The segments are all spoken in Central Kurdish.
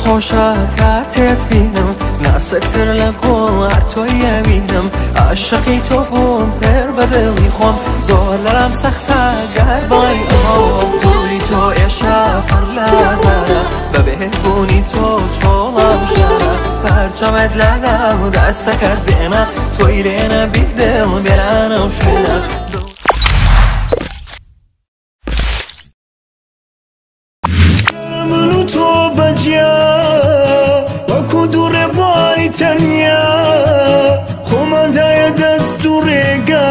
خۆشە کاتێت بینم، ناسکتر لە گوڵ هەر تۆی ئەوینم. عاشقی تۆ بووم پێر بە دڵی خۆم، زۆر لەلام سەختە گەر بڵێی ئەڕۆم. دووری تۆ ئێشە پڕ لە ئازارە، بەبێ بوونی تۆ چۆڵم شارە. پەرچەمت لەناو دەستەکەت بێنە، تۆی لێنە بیدڵ بێرانە و شوێنە. من و تۆ بەجیا وەکو دوو ڕێبواری تەنیا، خۆماندایە دەست و ڕێگا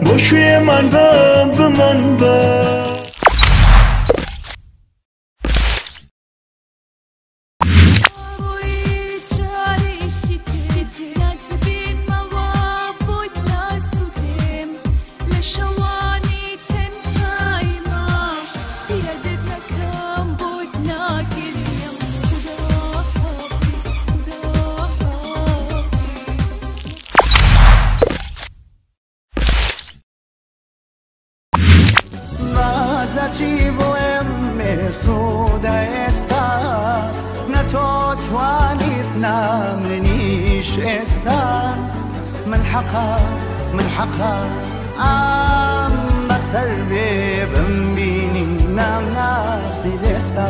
بۆ کوێمان بە بمان بە. چی بڵێم مێسوودە ئێستا، نە تۆ توانیت نامنیش ئێستا. من حەقا من حەقا ئام بەسەر بێ بمبینی نامناسی ئێستا.